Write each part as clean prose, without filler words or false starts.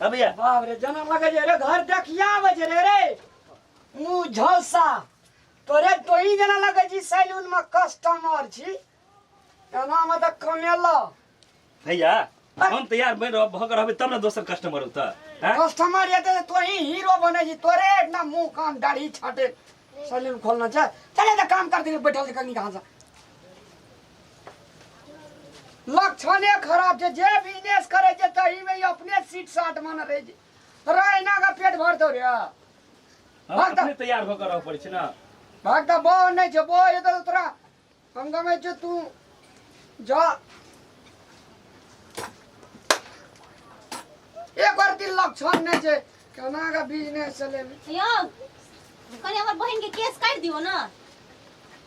हाँ भैया। बाप रे, जना लगे जे रे घर देखिया आवे जे रे रे मुंह झलसा तोरे तोही जना लगे छी सैलून में कस्टमर छी, एना में तऽ कमेला। भैया हम तैयार बनि रहब भऽ के रहबै तब ने दोसर कस्टमर औतै। हैं? कस्टमर एतै तऽ तोही हीरो बनै छी, तोरे एतना मुंह कान दाढ़ी छाटे सैलून खोलना छै। चले तऽ काम कर दे, बैठल छै कनी कहाँ से। लक्षणे खराब छै, जे बिजनेस करे छै तही में ई अपने सीट साट मन रहे छै। रे एना का पेट भर दो रे। हम भाग तऽ। अपने तैयार भऽ के रहऽ पड़ै छै ने। भाग तऽ बो नहि छै, बो एतऽ तऽ तोरा हम गमै छियौ, तू जा। एक बार दिल लक्षण नहि छै, केना का बिजनेस चलेबै। यौ कनि हमर बहिन के केस काटि दियौ ने।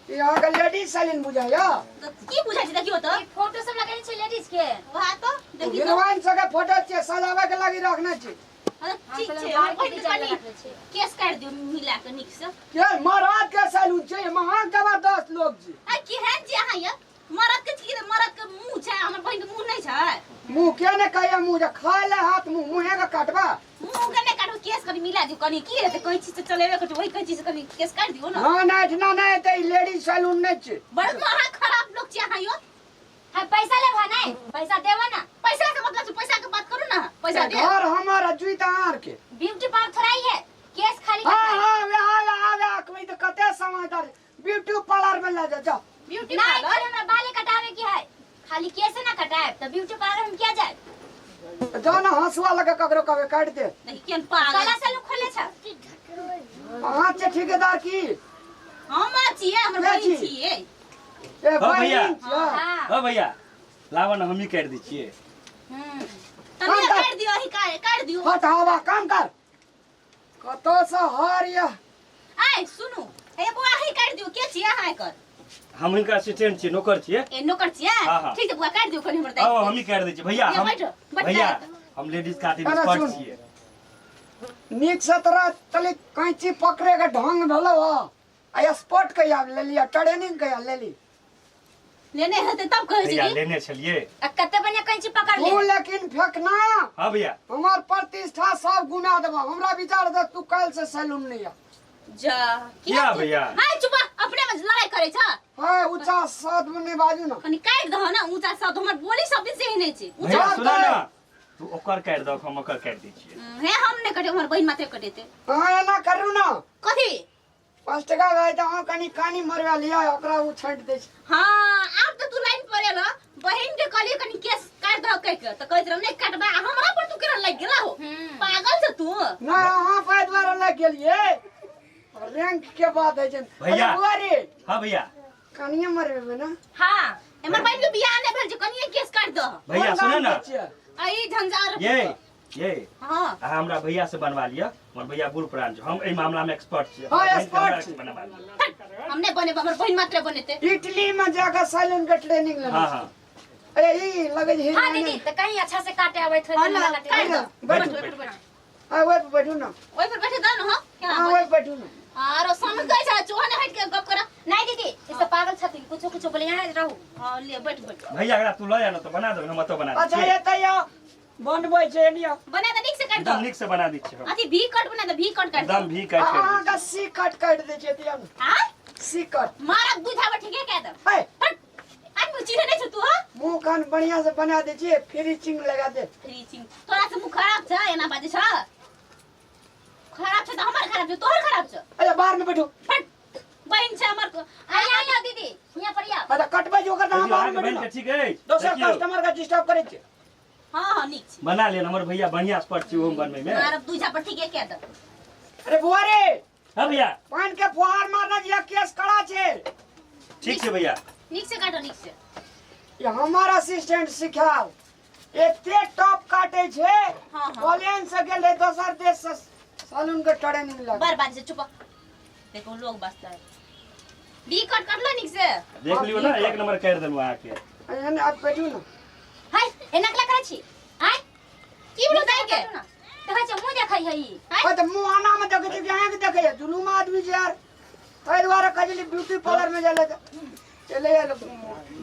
ई अहाँके लेडीज सैलून बुझाइया? तऽ की बुझाइ छै देखियौ तऽ। ई फोटो सब लगेने छै लेडीज के। वएह तऽ देखियौ तऽ। हीरोइन सबके फोटो छियै, सजाबै के लागी रखने छी। हँ, ठीक हम छै, कहलियै हमर बाल के बहिन के डिजाइन कनि लगेने छै। केस काटि दियौ मिला कऽ नीक से। के मरद के सैलून छै, महग जबरदस्त लोग छै। आ केहन छी अहाँ यौ? मरद के छी तऽ मरद के मुँह छै, हमर बहिन के मुँह नहि छै। मुँह के ने कहिया मुँह जे खाय ले हाथ मुँह मुँहे के काटबा। मुँह के नहि काटू, केस कनि मिला दियौ कनि की हेतै, कैंची से चलेबे करै छै, वही कैंची से कनि केस काटि दियौ ने। ना ना एहिठिना नहि हेतै, ई लेडीज सैलून नहि छै। बड़ महा खराब लोग छी अहाँ यौ। हम पैसा लेबह नहि, पैसा देबह ना। पैसा के मतलब छै, पैसा के बात करू ना, पैसा दे। घर हमर आ जुइत अहाँ के। ब्यूटी पार्लर थोड़ा ही है, केस खाली हाँ, कटाई। हाँ, वे आ, वे आ, वे आ, कोई तो कते समझदार है। ब्यूटी पार्लर में ले जा, जाओ। ब्यूटी नहीं, पार्लर? खाली हमरा बाले कटावे की है, खाली केस ना कटाए तो ब्यूटी पार्लर हम क्या जाए? जाओ ना हंसुआ लगे ककरो कबे काट दे। नहीं केन पागल। काला सैलून खोले छ। अहाँ छै ठेकेदार की? हम छियै, हमर के बहिन छी? छियै। ए, हाँ भैया। बहिन छियै। हाँ। हाँ भैया, लावा ना हमही काटि दै छियै। तनी काम कर। काटि दियौ, अहीं काटि दियौ। हट हवा काम कर। कतौ से हर या। आय सुनू, हे बुआ अहीं काटि दियौ, के छियै अहाँ एकर? हम हिनकर असिस्टेंट छियै, नौकर छियै। ए नौकर छियै? हाँ, हाँ। ठीक छै बुआ, काटि दियौ कनि हमर दाइ। आओ हमही काटि दै छियै भैया। ये हम बैठो, बैठ भैया, जा। हम लेडीज काटै मे अरे एक्सपर्ट सुन। छियै। नीक से तोरा तली कैंची पकड़े के ढंग भेलौ ह, आ स्पॉट कहिया लेली, आ ट्रेनिंग कहिया लेली? लेने हेतै तब कहै छै भैया की? लेने छलियै। आ कते बढ़िया कैंची पकड़ तू ले। लेकिन फेकना। हाँ भैया। हमर प्रतिष्ठा सब गुना देबो, हमरा विचार दे तू काल्हि से सैलून नहीं आ। जा। किया भैया? हाय चुप, अपने में लड़ाई करै छ। हाय ऊंचा शब्द में नहीं बाजू ना। कनि काटि दह ना ऊंचा शब्द, हमर बोली शब्द से ही नहीं छै। ऊंचा भैया शब्द सुना ना, है। तू ओकर काटि दह, हम ओकर काटि दै छियै। हे हम नहि कटे, हमर बहिन मात्र कटेतै। अहाँ एना करू ना। कथी? 5 टका भए तऽ अहाँ कनि कानी मरवा लिअ, ओकरा ओ छाँटि दै छै। हाँ, आब तऽ तू लाइन पर एल। बहिन के कहलियै कनि केस काटि दह कहि के, तऽ कहैत रह नहि काटबा, आ हमरा पर तू केना लागि गेला हो? पागल छ तू। नहि, अहाँ पर एहि दुआरे लागि गेलियै, रैंक के बात होइ छै। भैया। अरे बुआ रे। हाँ भैया। कनिये मरबेबै ना? हाँ, हमर बहिन के बियाह नहि भेल छै, कनिये केस काटि दह। भैया, कोन सुनऽ गाम ना। के छियै? आ ई झंझार। ये, ये। हाँ। अहाँ हमरा भैया से बनवा लिअ, हमर भैया बूढ़ पुरान छै, हम एहि मामला में एक्सपर्ट छियै। हाँ, हमर बहिन के एक्सपर्ट हमरा छी। से बनवा लिअ। हट, हम नहि बनेबै, हमर बहिन मात्र बनेतै। इटली में जाकर सैलून के ट्रेनिंग लेने हाँ, छै। हाँ। अरे ई लगे छै हाँ दीदी, तऽ कहीं अच्छा से काटे आबैत होय हाँ, तऽ ना, हमरा काटे काटि आबैत। दह। बैठू, बैठू, बैठू, बैठू। हाँ, ओहि पर बैठू ना। ओहि पर बैठे दह ने, हाँ। केना हाँ, ओहि पर बैठू ना। आरो समझ गई छै, चोहा ने हटि के गप कर। नहीं दीदी, ई सब पागल छथिन, कुछो कुछो बोले, यहाँ रहू। हाँ, ले बैठ, बैठ। भैया, अगर तू लऽ जा ना तऽ बना देबै, हम ओतऽ बना दै अच्छा, छियै। ये तऽ बनबै छै एनिया। बना दे, नीक से काटि एकदम दो। नीक से बना दै छियै हम। अथी भी कट बना दे, भी कट काटि दो। एकदम भी काटि काटि दै अहाँके सी कट काटि दै छियै दियौ ने। आँय? सी कट। मारब दू झाबर ठीके कए देब। हे। हट। आदमी चिन्है नहि छौ तू, हाँ? मुँह कान बढ़िया से बना दै छियै, फ्रीचिंग लगा दे। फ्रीचिंग। तोरा से मुँह खराब छै, एना बाजै छ? खराब छै तऽ हमर खराब छै, तोहर खराब छै। अच्छा, बाहर में बैठू। हट। बहिन छै हमर। आइ, आइ, आइ, दीदी, हियाँ पर आउ। अच्छा, कटबै छै ओकर तऽ अहाँ देखियौ, बाहर में अहाँके बैठू बहिन ने। के ठीक अछि। दोसर देखियौ। कस्टमर के डिस्टर्ब करै छियै। हाँ, हाँ, नीक छै। बना लेन, हमर भैया बढ़िया एक्सपर्ट छै ओहो बनबै में। मारब दू झापर ठीके कए देब। अरे बुआ रे। हाँ भैया। पानि के फुहार मारना जिया, केस कड़ा छै। ठीक छै भैया। नीक से काटो, नीक से। ये हमर असिस्टेंट सिखाल एते टॉप काटे छै। हाँ, हाँ। पोलैंड से गेल रहे, दोसर देश से सैलून के ट्रेनिंग लग। बार बार से चुप, देखो लोग बसता है। बी कट काटलो नीक से। देख लियौ ना, एक नंबर कर देलहुँ अहाँके। एहन आब बैठू ना। हाय, एना कला करै छी? आय? की बोलो दाई के? काटू ना। देखै छी, मुँह देखै है ई। आँय? ओए तऽ मुँह आना में देखै छी कि अहाँके देखै है? जुलूम आदमी छै यार। ताहि दुआरे कहै छली ब्यूटी पार्लर में जाय लए तऽ चले आयल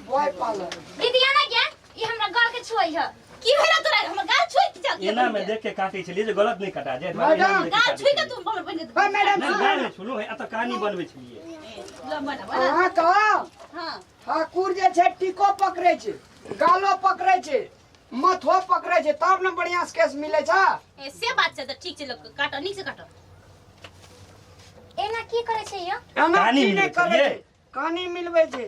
बॉय पार्लर। दीदी, आना क्या? ई हमरा गल के छुअै है। की भेला तोरा हमर गाल छुइ के चल एना में देख के काटे छलियै जे गलत नहीं कटा जाए दुआरे एना में देख के गाल काटै छुइ के छलियै। तू हमर बहिन के ओए मैडम नहीं गाल नहीं छुलू है एतऽ कानी बनबै छलियै ल बना बना अहाँ कह हां ठाकुर जे छै टीको पकड़ै छै गालो पकड़ै छै माथो पकड़ै छै तब ने बढ़िया से केस मिलै छै ए से बात छै त ठीक छै लोग काटो नीक से काटो एना की करै छै यौ एना कानी की मिलबै नहि करै छै, छै कानी मिलबै छै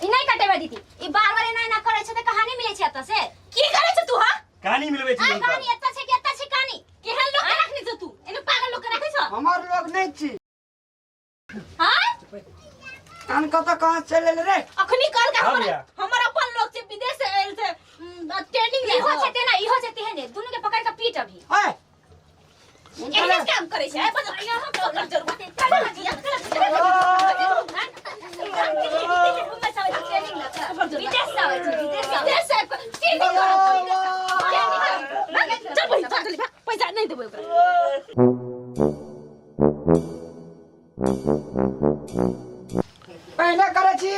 ई नहि कटेबै दीदी ई बार बार एना एना करै छै तऽ कहानी मिलै छै एतऽ से की करै छै तू हां कानी मिलबै आ छलियै कहानी एतऽ छै कि एतऽ छै कहानी केहन लोग के रखने छ तू एने पागल लोग के रखै छ हमर लोग नहि छी हां कान कतऽ कहाँ चलि एलै रे अखनी कहल का हाँ हमर भैया। हमर अपन लोग छै विदेश से आयल छै ट्रेनिंग ले इहो छै तेना इहो छै तेहने दुनू के पकड़ के पीट अभी ओए एहने काम करै छै बस यहाँ पकड़ जरूर विदेश से आबै छै विदेश से आबै विदेश से ट्रेनिंग चल बहिन चल जल्दी भाग पैसा नहीं देबै ओकरा पहिने करै छी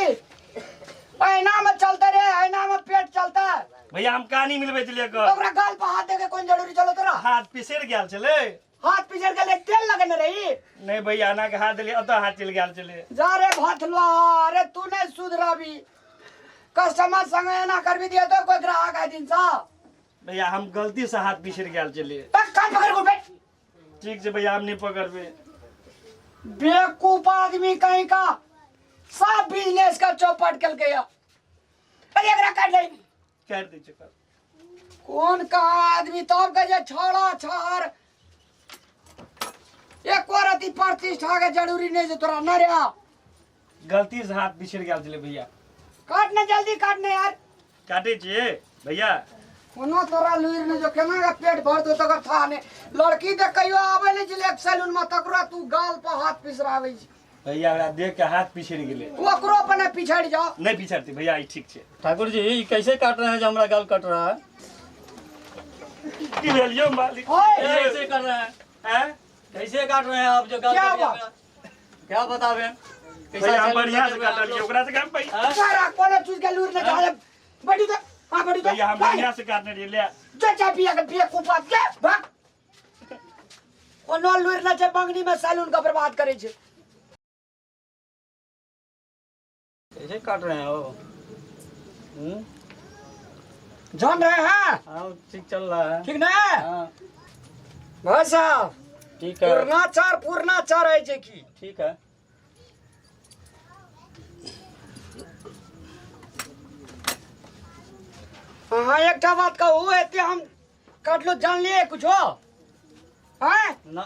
ऐना में चलते रे ऐना में पेट चलते भैया हम कहानी मिलबै छलियै एकर ओकरा गाल पर हाथ देके कोन जरूरी चलो तोरा हाथ पिसरि गेल छलै हाथ पिछड़ गेलै तेल लगेने रही नहीं भैया एना के हाथ देलियै ओतऽ हाथ चलि गेल छलै जा रे भथलवा अरे तू नहीं सुधरबी कस्टमर संगे एना करबी दिया तो कोई ग्राहक आइ दिन सा भैया हम गलती से हाथ पिसरि गेल छलै तक कान पकड़ के बैठ ठीक छै भैया हम नहीं पकड़बै बेवकूफ आदमी कहीं का सब बिजनेस का चौपट कल गया अरे एकरा काट ले काटि दै छै कर कौन कहा आदमी तब के जे छौड़ा छहर एको रति प्रतिष्ठा के जरूरी नहीं जे तोरा न रे गलती से हाथ पिछड़ गेल छलै भैया काटने जल्दी काटने यार काटै छियै भैया कोनो तोरा लुरि नहि जो केना के पेट भर दो तकर था ने लड़की देख कहियो आबै नहि छलै एक सैलून में तकरो तू गाल पर हाथ पिसराबै छी भैया हमरा देख के हाथ पिछड़ गेलै ओकरो अपने पिछड़ जाओ नहि पिछड़तै भैया ई ठीक छै ठाकुर जी ई कैसे काट रहे हैं जो हमारा गाल कट रहा है की भेल यौ मालिक ओए कैसे कर रहे हैं हैं कैसे काट रहे हैं आप जो गाल क्या कट गया बात? मेरा? क्या बतावे कैसा भैया हम सैलून बढ़िया से लगे हुए हैं आप काटलियै लोग? ओकरा से काम भैया हाँ? सारा कोनो चीज के लूर नहीं चाहे बैठू तो हां बैठू तो भैया हम बढ़िया से काटने रहियै ले जा जा पिया के पिया कुपा के भाग कोनो लूर नहीं छै बंगनी में सैलून के बर्बाद करे छै कैसे काट रहे हैं हो हम्म? जान रहे हैं हाँ ठीक चल रहा है ठीक ना हाँ भाई साहब ठीक है पूर्णाचार पूर्णाचार है छै की ठीक है हाँ एकटा बात कहू एते हम काटलो जान लिए कुछो हैं ना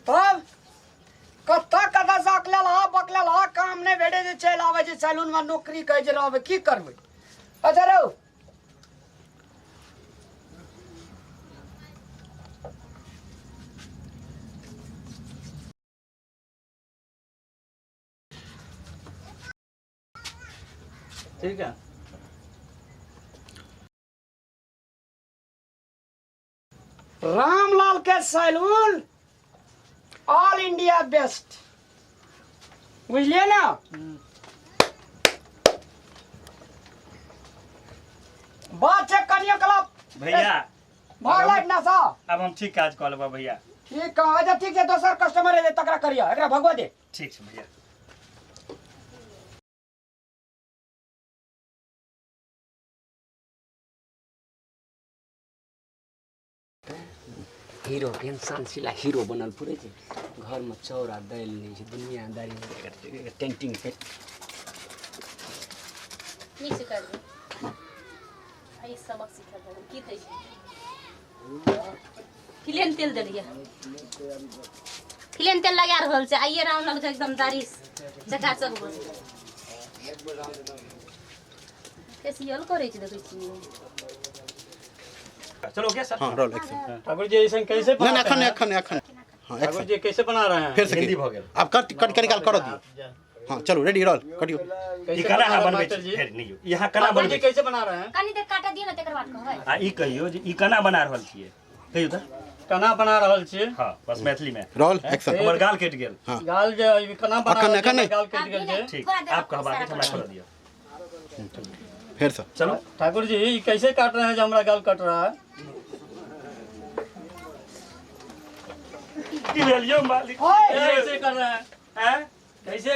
तब कत्ता कत्ता से अकलल हा बकलल हा काम नहि भेटै छै चलि आबै छै सैलून में नौकरी कहै छै रहबै की करबै अच्छा रौ ठीक है रामलाल के सैलून ऑल इंडिया बेस्ट बुझलिए ना बात छै कनियो कला भैया भाग लाइट ना सा आब हम ठीक काज कऽ लेबै भैया ठीक है अच्छा ठीक छै दोसर कस्टमर एलै तकरा करिया एकरा भगवा दे ठीक छै भैया हीरो के इंसान सिला हीरो बनल पुरे छै घरमे चाउर आ दालि नहि छै दुनियादारी टेंटिंग पे नीक से कर दे आ ई सबक सिखा देलक की दै छै फिलेन तेल देलियै फिलेन तेल लगा रहल छै आइए राम के एकदम दाढ़ी चकाचक भऽ गेल फेसियल करै छै देखै छियै चलो ओके सर हाँ रोल एक्शन ठाकुर जी ऐसे कैसे नहीं नहीं बनाते अखन हैं? अखन अखन हाँ ठाकुर एक्शन जी कैसे बना रहे हैं फिर से हिंदी की भऽ गेल। अब कट कट कनी काल कर दियो हाँ चलो रेडी रोल कटियो ई कैसे केना बना अहाँ रहे हैं बनबै मास्टर छी जी फेर नहि यौ ई अहाँ केना ठाकुर जी बनबै छी कैसे बना रहे हैं कनी देर काटा दियौ ने तकर बाद कहबै आ ई कहियौ जे ई केना बना रहल छियै कहियौ तऽ केना बना रहल छियै हाँ बस मैथिली में रोल एक्शन हमर गाल कटि गेल हाँ गाल जे ई केना बना अखन- रहल अखन छियै नहि। गाल कटि गेल छै ठीक थोड़ा देर आब कहबाक इशारा अछि हमरा करू। करऽ दिअ फेर से। चलो। ठाकुर जी, ई कैसे काट रहे हैं जो हमारा गाल कट रहा है? की भेल यौ मालिक? ओए कैसे कर रहे हैं? हैं? कैसे?